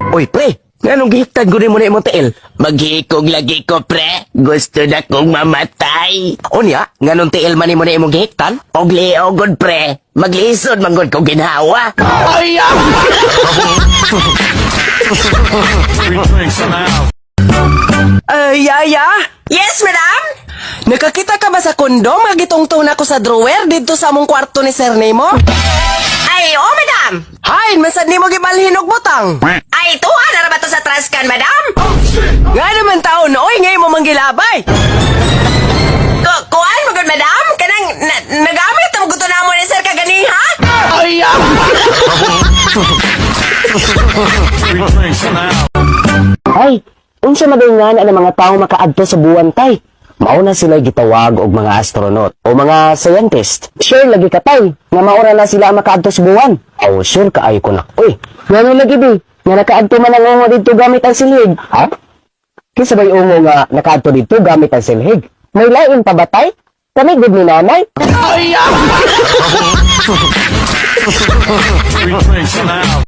Uy, pre, nganong gihiktan gud mo na imong tiil? Maghikog lagi ko, pre. Gusto na kong mamatay. Unya, nganong tiil man nimo na imong gihiktan? Og liogod, pre. Maglisod man gud kog ginhawa. Ay! Ay, Yaya! Yes, madam? Nakakita ka ba sa kondom nga gitungtong nako sa drawer didto sa among kwarto ni Sir Nemo? Ay, oh, madam. Hay, masad nimo gibalhin og butang. Ay, tuwa na ra ba to sa trash can, madam? Nga naman taon, oy, ngay mo manggilabay. Kuan mo gud, madam? Kanang nagamit ang gusto namo ni sir kaganiha? Ay! Ay, unsa man nga na ang mga tao makaadto sa buwan, tay? Mao na sila gitawag og mga astronaut o mga scientist. Sure lagi ka, tay, nga maura na sila ang makaadto sa buwan. Aw, sure kaayo ko na. Uy, ngano lagi bi? Nga nakaadto man ang ungo didto gamit ang silhig. Ha? Kinsa bay ungo nga nakaadto didto gamit ang silhig? May lain pa ba, tay? Kami gud ni nanay.